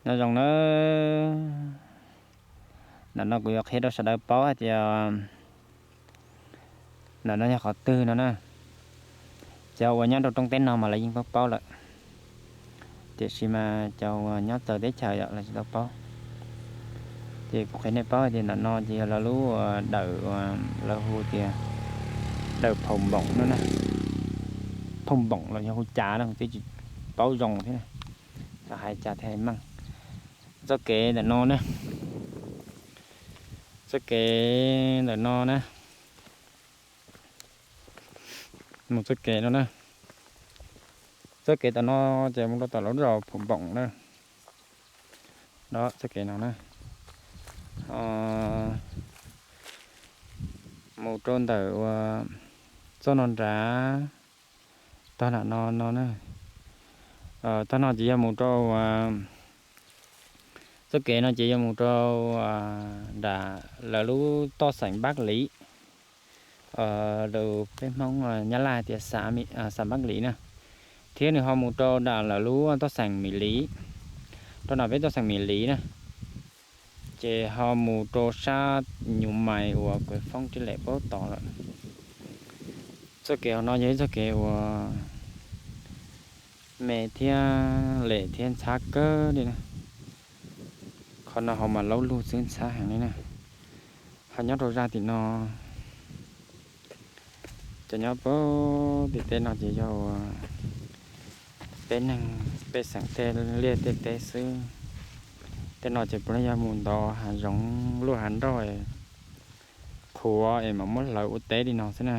Nyob zoo nawb. Ntawm no kuv yuav qhia rau sawv daws paub hais tias ntawm no yog qhov twg no na. Cov uas nyob rau roob teb no mas lawv yeej paub paub lawm, tiam sis mas cov uas nyob txawv teb chaws yom lawv tsis tau paub. Ces kuv qhia nej paub hais tias ntawm no ces yog lawv lub dawm, lawv hu tias dawm Phaum Npoom no na. Phaum Npoom los yog hu cas no kuv twb tsis paub zoo thiab, hais cas thiaj hais meej. Txoj kev ntawm no na, txoj kev ntawm no na, mus txoj kev no na. Txoj kev tom no ces mus rau tom lub zos Phaum Npoom na. Txoj kev no na, mus rau ntawm uas txoj no nrad, tog nram no no na. Tog no ces yog mus rau, txoj kev no ces yog mus rau nram lawv lub toj xeem Npab Liv, lus peb Hmoob Nyab Laj tias xav Npab Liv na, thiab nws ho mus rau nram lawv lub toj xeem Mim Liv, rau nram peb toj xeem Mim Liv na, ces ho mus rau sab Nyuj Mais uas Kuv Foob Ris Lem paub tod lawm. Txoj kev hauv no yog ib txoj kev uas me thiab lem thiab ntxhab kawg li na. Qhov no hauv mas laub lug xwb ntxhab heev li na. Ho nyob rau zaj tim no, cov nyob puag tim tej no ces yog peb neeg pej xeem tej liaj tej teb xwb. Tej no ces puav leej yog mus ntov hav zoov luaj hav nroj qhuav es mam muab hlawv ua teb li no xwb na.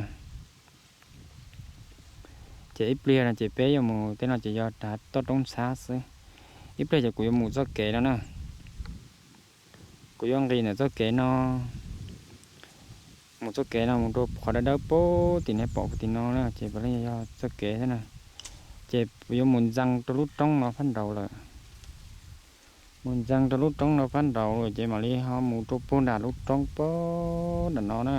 Ces ib pliag no ces peb yuav mus tej no ces yog rau toj roob ntxhab xwb. Ib pliag ces kuv yuav mus txoj kev no na. Kuv yuav nqis ntawm txoj kev no, mus txoj kev no mus rau qhov dawb dawb puag tim nej pom puag tim no na ces puav leej yog txoj kev xwb na. Ces yuav mus ntxeev rau lub roob no phab nraud lawm. Mus ntxeev rau lub roob no phab nraud lawm ces mam li ho mus rau puag nram lub roob puag nram no na.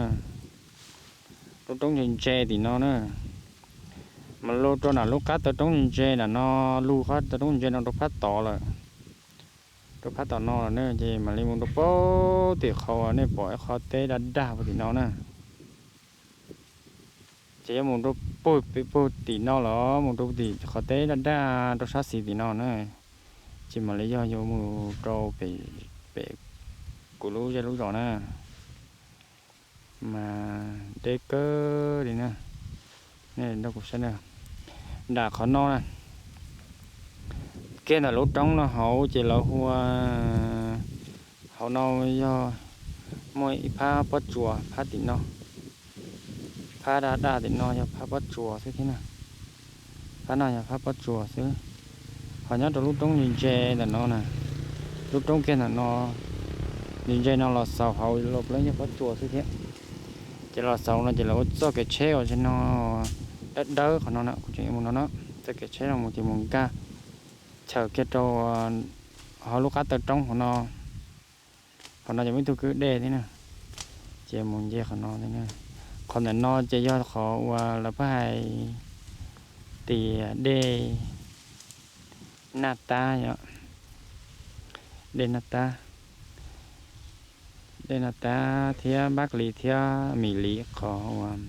Lub roob ntse ntse tim no na. Mas lug rau nram lub qab taw roob ntse ntse nram no, lug qab taw roob ntse no rau phab tod lawm. Rau phab tom no lawm na ces mam li mus rau puag tim qhov uas nej pom ib qho teb daj daj puag tim no na. Ces yuav mus rau puag pem puag tim no los mus rau tim qhov teb daj daj rau sab xis tim no na. Ces mam li yog yuav mus rau pem, pem kuv lub zej lub zos na. Mas deb kawg li na. Nej nrog kuv saib na. Nram qhov no na, kiag ntawm lub roob no hauv ces lawv hu ua, hauv no yog muaj ib phab pob tsuas phab tim no. Phab daj daj tim no yog phab pob tsuas xwb thiab na. Phab no yog phab pob tsuas xwb. Ho nyob rau lub roob ntse ntse ntawm no na, lub roob kiag ntawm no ntse ntse no los xaus hauv los puav leej yog pob tsuas xwb thiab. Ces los xaus no ces lawv ua txoj kev tsheb uas no dawb dawb qhov no na, kuv tseem yuav mus no na. Txoj kev tsheb no mus ces mus nkag chaws kiag rau hauv lub qab taw roob qhov no. Qhov no ces muaj ib tug kwj dej thiab na, ces mus nce qhov no. Qhov ntawm no ces yog qhov uas lawv pheej hais tias dej Naj Tab, dej Naj Tab, dej Naj Tab thiab Npab Liv thiab Mim Liv qhov uas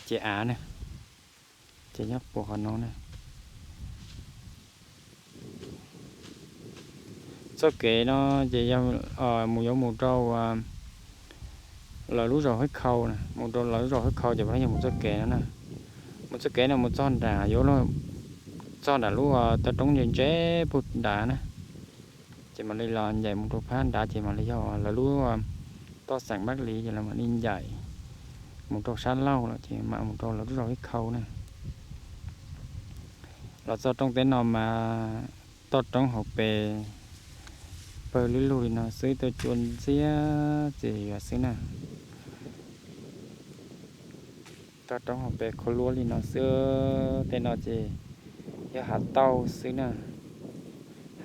ces av na, ces nyob puag qhov no na. Txoj kev no ces yog mus yuav mus rau lawv lub zos Hwb Khau na, mus rau lawv lub zos Hwb Khau ces puav leej yog mus txoj kev no na. Mus txoj kev no mus txog nram yuav luag txog nram lub taw roob ntse ntse puag nrad na. Ces mam li los ncaim mus rau phab nrad ces mam li yog lawv lub toj xeem Npab Liv ces lawv mam li ncaim mus rau sab laug lawm ces mam mus rau lawv lub zos Hwb Khau na. Los txog roob teb no mas toj roob hauv pes pawg lug lug li no xwb, tuaj cua ntxiab txias yuav xwb na. Toj roob hauv pes khau luab li no xwb. Tej no ces yog hav tauj xwb na,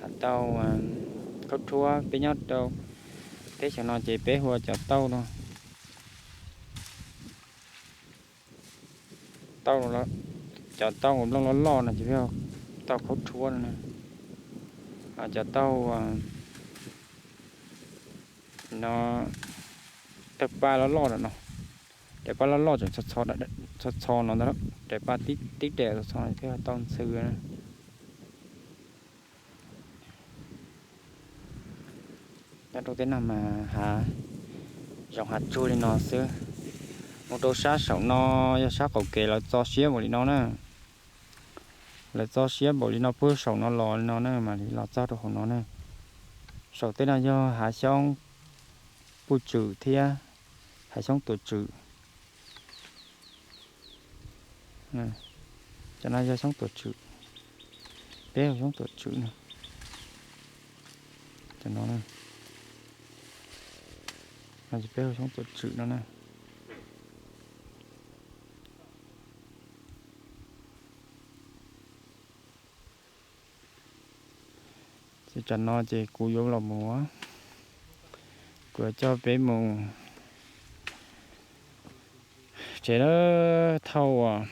hav tauj khaub rhuab. Peb nyob rau teb chaws no ces peb hu ua cov tauj no, tauj, cov tauj nplooj loj loj no ces peb hu tauj khaub rhuab no na. Cov tauj no, tawg paj loj loj no, daim paj loj loj tseem txho txho no ntag, daim paj tib daim txho txho no thiaj tau ntxhw na. Nyob rau tej no mas hav zoov hav tsuag li no xwb. Mus rau sab saum no, yog sab qaum kev lawv txo siab npaum li no na. Lawv txo siab npaum li no puag saum no los li no na mam li los txog rau hauv no na. Saum tej no yog hav xyoob puj tswm thiab hav xyoob tuam tswm. Cov no yog xyoob tuam tswm, peb hauv xyoob tuam tswm na. Cov no, peb hauv xyoob tuam tswm no na. Ces tam no ces kuv yuav los mus, kuv yuav coj peb mus tsev lawm. Thauj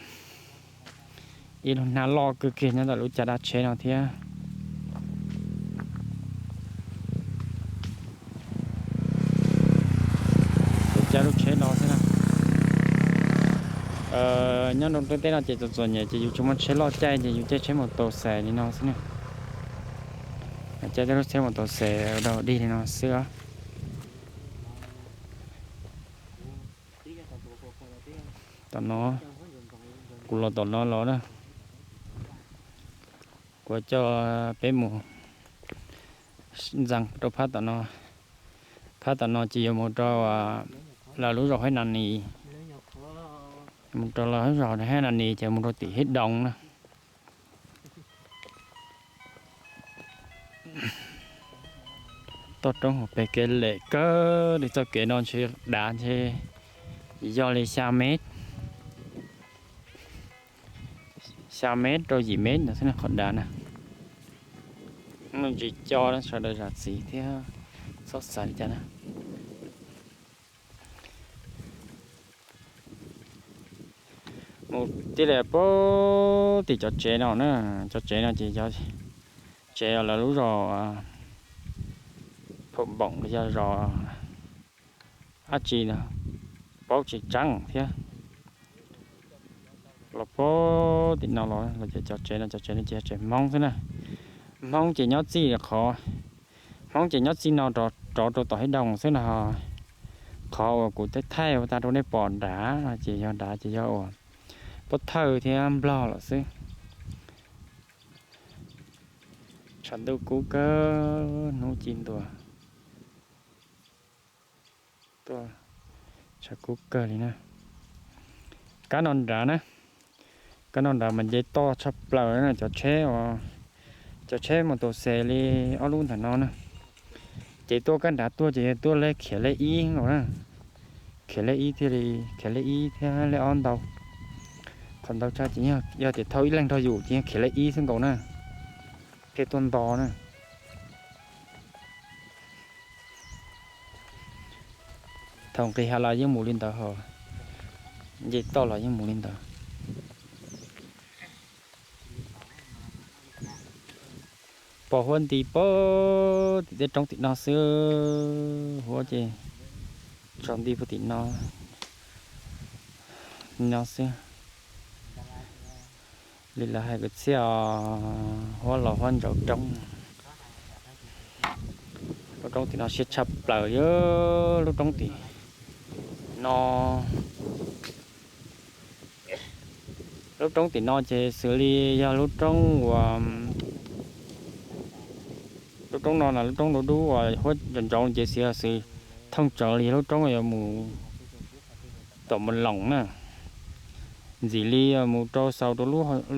ib lub hnab loj kawg kiag nyob ntawm lub caj dab tsheb no thiab. Kuv caij lub tsheb no xwb na. Nyob rau teb no ces txom txom nyem ces yus tsis muaj tsheb loj caij ces yus caij tsheb mus taus xais li no xwb na. Caij tej lub tsheb mus taus xais rau dig li no xwb os. Tom no, kuv los tom no los na. Kuv coj peb mus ntxees rau phab tom no. Phab tom no ces yuav mus rau lawv lub zos Haib Nas Nis, mus rau lawv lub zos Haib Nas Nis ces mus rau tim Hib Doo na. Toj roob hauv pes kev lem kawg li, txoj kev no ntshe dav ntshe yog li xya mev, xya mev rau yim mev ntawd xwb na qhov dav na. Muaj ntsis co na, sawv daws zam txim thiab txhob xav li cas na. Mus tib li puag tim cov tsev no na, cov tsev no ces yog tsev lawv lub zos Phaum Npoom los yog zos dab tsi no, paub tsis tseeb thiab. Los puag tim no los, los ces cov tsev no, cov tsev no ces yog tsev Hmoob xwb na. Hmoob ces nyob txij qhov, Hmoob ces nyob txij no rov rau tom Hib Doo xwb na. Qhov uas kuv thaij thaij ua tag rau nej pom nrad no ces yog nrad ces yog uas Pob Thawj thiab Nplog lawm xwb. Tshav ntuj kub kawg, hnub ci ntua, tuaj tshav kub kawg li na. Kab no nrad na, kab no nrad mas nce toj tshaj plaws na, cov tsheb, cov tsheb mus taus xes li ob lub ntawm no na. Ces tuaj kab nrad tuaj ces yog tuaj lej khiav lej ib nkaus na, khiav lej ib thiaj li, khiav lej ib thiab lej ob ntau. Qhov ntau tshaj ces yog tias thauj ib leeg nrog yus ces yog khiav lej ib xwb nkaus na, thiaj tuaj nto na. Thaum nqis hav los yeej mus li ntawd ho, nce toj los yeej mus li ntawd. Pom huab nti puag tim tej roob tim no xwb, huab ces tsaus nti puag tim no, no xwb. Li lawv hais kwv txhiaj os, huab los huab ntsaus roob. Lub roob tim no siab tshaj plaws li, lub roob tim no. Lub roob tim no ces xws li yog lub roob uas, lub roob no na, lub roob dub dub uas huab ntsaus ntsaus ces xws li xws thooj tsawv li yog lub roob uas yuav mus tom Mos Loos na. Ntxim li mus rau xaus rau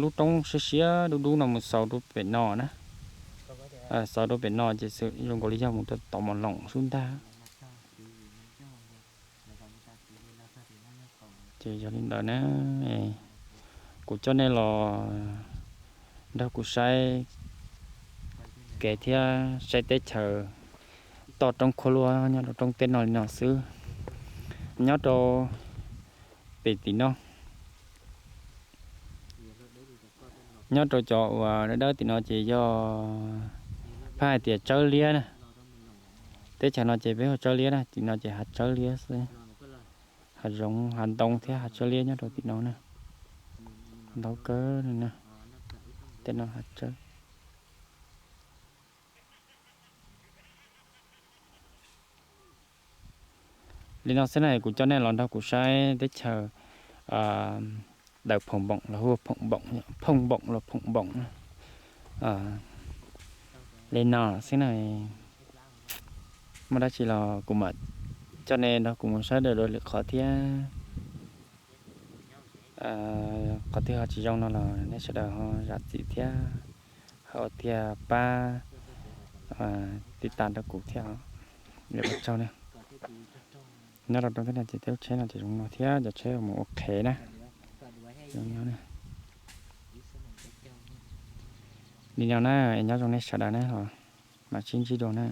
lub roob siab siab dub dub no mus xaus rau pem no na. Xaus rau pem no ces zoo nkaus li yog mus rau tom Mos Loos xwb ntag. Ces yog li ntawd na, kuv coj nej los nrog kuv saib kev thiab saib teb chaws toj roob khua luaj nyob rau roob teb no li no xwb. Nyob rau pem tim no, nyob rau cov uas dawb dawb tim no ces yog Phaj hais tias tsawb liab na. Teb chaws no ces peb hu tsawb liab na, tim no ces hav tsawb liab xwb. Hav zoov hav ntoo thiab hav tsawb liab nyob rau tim no na. Ntau kawg na. Tej no hav tsawb. Li no xwb na, kuv coj nej los nrog kuv saib teb chaws Daws Phoom Npoom los hu Phoom Npoom, Phoom Npoom los Phoom Npoom. Li no xwb na, muaj dab tsi los kuv mam coj nej nrog kuv mus saib dua lwm qhov thiab. Qhov twg ho tsis zoo no los nej sawv daws ho zam txim thiab, ho thiaj pab tiv tas rau kuv thiab. Ua tsaug na. Nyob rau rau teb no ces tej lub tsheb no ces zoo no thiab, cov tsheb mus ua qhev na. Li no na, nyob zoo nej sawv daws na, los mam sib ntsib dua na.